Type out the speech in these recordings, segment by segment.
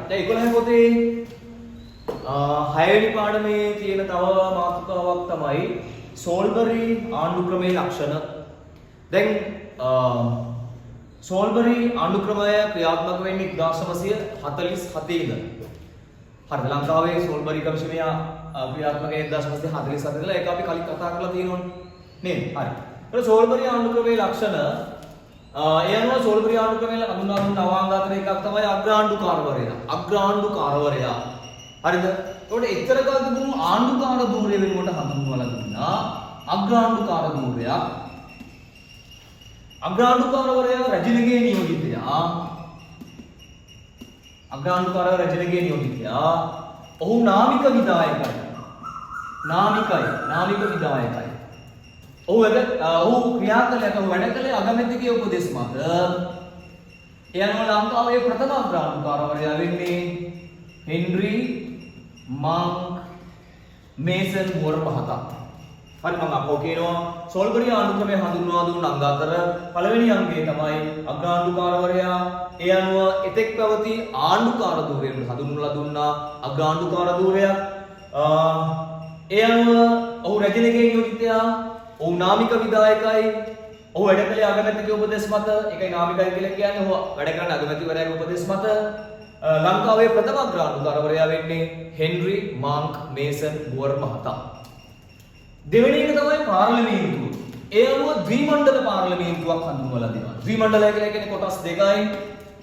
දැන් 11 පොතේ හයවෙනි පාඩමේ තියෙන තව මාතෘකාවක් තමයි සෝල්බරි ආණ්ඩු ක්‍රමයේ ලක්ෂණ. දැන් සෝල්බරි ආණ්ඩු ක්‍රමය ක්‍රියාත්මක වෙන්නේ 1947 ඉඳන්. හරිද? ලංකාවේ සෝල්බරි කමිෂනය ක්‍රියාත්මක වෙන්නේ 1947 ඉඳලා. ඒක අපි කලින් කතා කරලා තියෙනවනේ. නේද? හරි. ඒතර සෝල්බරි ආණ්ඩු ක්‍රමයේ ලක්ෂණ, ඒ අනුව සෝල්බරි ආණ්ඩු ක්‍රමයේ හඳුන්වා දුන්න නවාංග අතර එකක් තමයි අග්‍රාණ්ඩුකාරවරයා. අග්‍රාණ්ඩුකාරවරයා. හරිද? එතකොට එච්චර කල් තිබුණු ආණ්ඩුකාර ධූරය වෙනුවට හඳුන්වලා දුන්නා අග්‍රාණ්ඩුකාර ධූරයක්. අග්‍රාණ්ඩුකාරවරයා රැජිනගේ නියෝජිතයා. අග්‍රාණ්ඩුකාරව රැජිනගේ නියෝජිතයා. ඔහු නාමික විධායකයි. නාමිකයි. නාමික විධායකයි. ඔහු වැඩ ඔහු ක්‍රියා කළේ, ඔහු වැඩ කළේ අගමැතිගේ උපදෙස් මත. ඒ අනුව ලංකාවේ ප්‍රථම අග්‍රාණ්ඩුකාරවරයා වෙන්නේ හෙන්රි මංක් මේසන් මුවර් මහතා. හරි, මම අපෝ කියනවා සෝල්බරි ආණ්ඩු ක්‍රමය හඳුන්වා දුන්න අංග අතර පළවෙනි අංගය තමයි අග්‍රාණ්ඩුකාරවරයා. ඒ අනුව එතෙක් පැවති ආණ්ඩුකාර ධූරයෙන් හඳුන්වලා දුන්නා අග්‍රාණ්ඩුකාර ධූරයක්. ඒ අනුව ඔහු රැජිනගේ නියෝජිතයා, ඔහු නාමික විධායකයි. ඔහු වැඩ කළේ අගමැතිගේ උපදෙස් මත. ඒකයි නාමිකයි කියලා කියන්නේ. ඔහු වැඩ කරන්නේ අගමැතිවරයාගේ උපදෙස් මත. ලංකාවේ ප්‍රථම අග්‍රාණ්ඩුකාරවරයා වෙන්නේ හෙන්රි මාන්ක් මේසන් මුවර් මහතා. දෙවෙනි එක තමයි පාර්ලිමේන්තුව. ඒ අනුව ද්විමණ්ඩල පාර්ලිමේන්තුවක් හඳුන්වලා දෙනවා. ද්විමණ්ඩලය කියලා කියන්නේ කොටස් දෙකයි.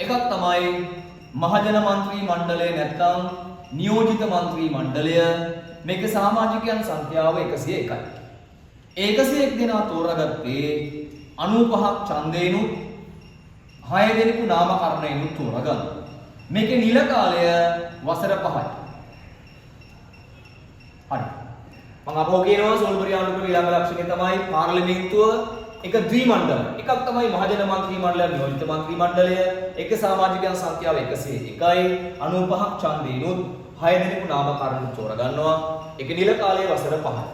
එකක් තමයි මහජන මන්ත්‍රී මණ්ඩලය නැත්නම් නියෝජිත මන්ත්‍රී මණ්ඩලය. මේකේ සමාජිකයන් සංඛ්‍යාව 101යි. 101 දෙනා තෝරාගත්තේ 95ක් ඡන්දේනුත් 6 දෙනෙකු නාමකරණයෙනුත් තෝරාගන්න. මේකේ නිල කාලය වසර 5යි. හරි. මම අපෝ කියනවා සෝල්බරි ආණ්ඩු ක්‍රම ඊළඟ ලක්ෂණය තමයි පාර්ලිමේන්තුව එක ද්විමණ්ඩල. එකක් තමයි මහජන මන්ත්‍රී මණ්ඩලය, නියෝජිත මන්ත්‍රී මණ්ඩලය. එක සමාජිකයන් සංඛ්‍යාව 101යි. 95ක් ඡන්දේනුත් 6 දෙනෙකු නාමකරණ තෝරගන්නවා. ඒක නිල කාලය වසර 5යි.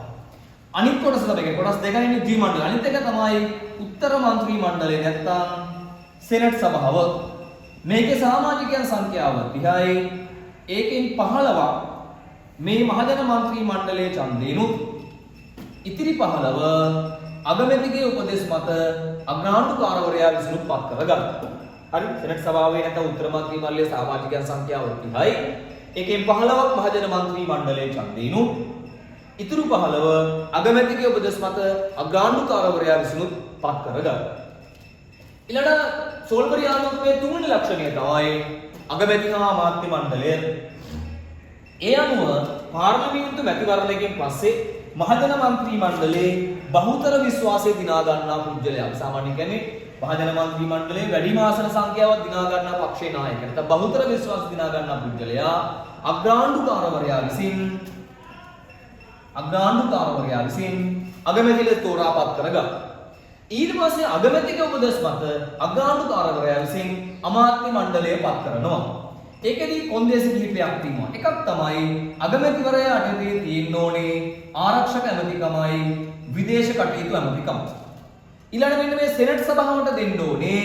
අනිත් කොටස තමයි, ඒක කොටස් දෙකයිනේ ද්විමණ්ඩල. අනිත් එක තමයි උත්තර මන්ත්‍රී මණ්ඩලය නැත්තම් සෙනට් සභාව. මේකේ සමාජිකයන් සංඛ්‍යාව 30යි. ඒකෙන් 15ක් මේ මහජන මන්ත්‍රී මණ්ඩලයේ ඡන්දේනුත් ඉතිරි 15 අගමැතිගේ උපදෙස් මත අග්‍රාණ්ඩුකාරවරයා විසිනුත් පත් කරගන්නවා. හරි, සෙනට් සභාවේ නැත්නම් උත්තර මන්ත්‍රී මණ්ඩලයේ සමාජිකයන් සංඛ්‍යාව 30යි. ඒකෙන් 15ක් මහජන මන්ත්‍රී මණ්ඩලයේ ඡන්දේනුත් ඉතුරු 15 අගමැතිගේ උපදෙස් මත අග්‍රාණ්ඩුකාරවරයා විසිනුත් පත් කරගන්නවා. ඊළඟ සෝල්බරි ආණ්ඩුවේ තුන්වෙනි ලක්ෂණය තමයි අගමැති හා අමාත්‍ය මණ්ඩලය. ඒ අනුව පාර්ලිමේන්තු මැතිවරණයකින් පස්සේ මහජන මන්ත්‍රී මණ්ඩලයේ බහුතර විශ්වාසය දිනා ගන්නා පුද්ගලයා, සාමාන්‍යයෙන් කියන්නේ මහජන මන්ත්‍රී මණ්ඩලයේ වැඩිම ආසන සංඛ්‍යාවක් දිනා ගන්නා පක්ෂයේ නායකයා, නැත්නම් බහුතර විශ්වාස දිනා ගන්නා පුද්ගලයා අග්‍රාණ්ඩුකාරවරයා විසින් අගමැති ලෙස තෝරාපත් කරගන්නවා. ඊට පස්සේ අගමැතිගේ උපදෙස් මත අග්‍රාණ්ඩුකාරවරයා විසින් අමාත්‍ය මණ්ඩලය පත් කරනවා. ඒකෙදි කොන්දේසි කිහිපයක් තියෙනවා. එකක් තමයි අගමැතිවරයා යටතේ තියෙන්න ඕනේ ආරක්ෂක ඇමතිකමයි විදේශ කටයුතු ඇමතිකම. ඊළඟ මෙන්න මේ සෙනට් සභාවට දෙන්න ඕනේ,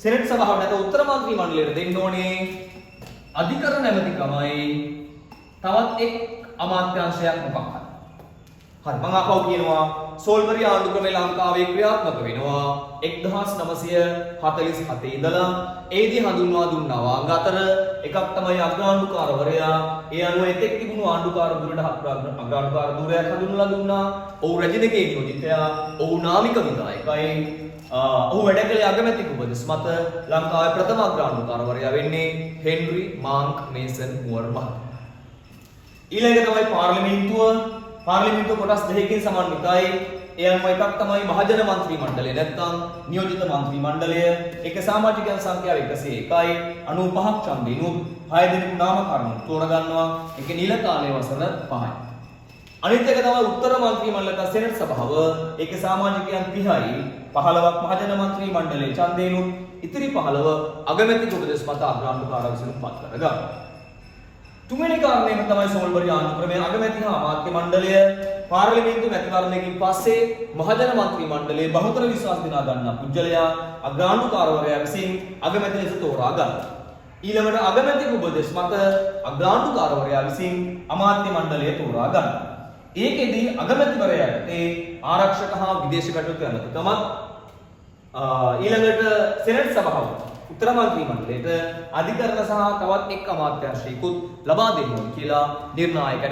සෙනට් සභාවට නැත්නම් උත්තර මන්ත්‍රී මණ්ඩලයට දෙන්න ඕනේ අධිකරණ ඇමතිකමයි තවත් එක් අමාත්‍යාංශයක් මොකක් හරි. හරි, මම ආපහු කියනවා සෝල්බරි ආණ්ඩු ක්‍රමය ලංකාවේ ක්‍රියාත්මක වෙනවා 1947 ඉඳලා. ඒදී හඳුන්වා දුන්න අංග අතර එකක් තමයි අග්‍රාණ්ඩුකාරවරයා. ඒ අනුව එතෙක් තිබුණු ආණ්ඩුකාර ධුරයට අග්‍රාණ්ඩුකාර ධුරයක් හඳුන්වලා දුන්නා. ඔහු රැජිනගේ නියෝජිතයා, ඔහු නාමික විධායකයි. ඔහු වැඩ කළේ අගමැති උපදෙස් මත. ලංකාවේ ප්‍රථම අග්‍රාණ්ඩුකාරවරයා වෙන්නේ හෙන්රි මාන්ක් මේසන් මුවර් මහතා. ඊළඟ තමයි පාර්ලිමේන්තුව. පාර්ලිමේන්තුව කොටස් දෙකකින් සමන්විතයි. ඒ අනුව එකක් තමයි මහජන මන්ත්‍රී මණ්ඩලය නැත්නම් නියෝජිත මන්ත්‍රී මණ්ඩලය. ඒක සමාජිකයන් සංඛ්‍යාව 101යි. 95ක් ඡන්දිනුත් 6 දෙනෙකු නාමකරණ තෝරගන්නවා. ඒකේ නිල කාලය වසර 5යි. අනිත් එක තමයි උත්තර මන්ත්‍රී මණ්ඩලය නැත්නම් සෙනට් සභාව. ඒකේ සමාජිකයන් 30යි. 15ක් මහජන මන්ත්‍රී මණ්ඩලයේ ඡන්දේනුත් ඉතිරි 15 අගමැති උපදෙස් මත අග්‍රාණ්ඩුකාර විසින් පත් කරගන්නවා. තුන්වෙනි කාරණේම තමයි සෝල්බරි ආණ්ඩු ක්‍රමයේ අගමැති හා අමාත්‍ය මණ්ඩලය. පාර්ලිමේන්තු මැතිවරණයකින් පස්සේ මහජන මන්ත්‍රී මණ්ඩලයේ බහුතර විශ්වාස දිනා ගන්නා පුද්ගලයා අග්‍රාණ්ඩුකාරවරයා විසින් අගමැති ලෙස තෝරා ගන්නවා. ඊළඟට අගමැති උපදෙස් මත අග්‍රාණ්ඩුකාරවරයා විසින් අමාත්‍ය මණ්ඩලය තෝරා ගන්නවා. ඒකෙදී අගමැතිවරයාට ඒ ආරක්ෂක හා විදේශ කටයුතු ඇමතිකමත්, ඊළඟට සෙනට් සභාව උත්තර මන්ත්‍රී මණ්ඩලයට අධිකරණ සහ තවත් එක් අමාත්‍යාංශයකුත් ලබා දෙන්න ඕන කියලා නිර්ණායක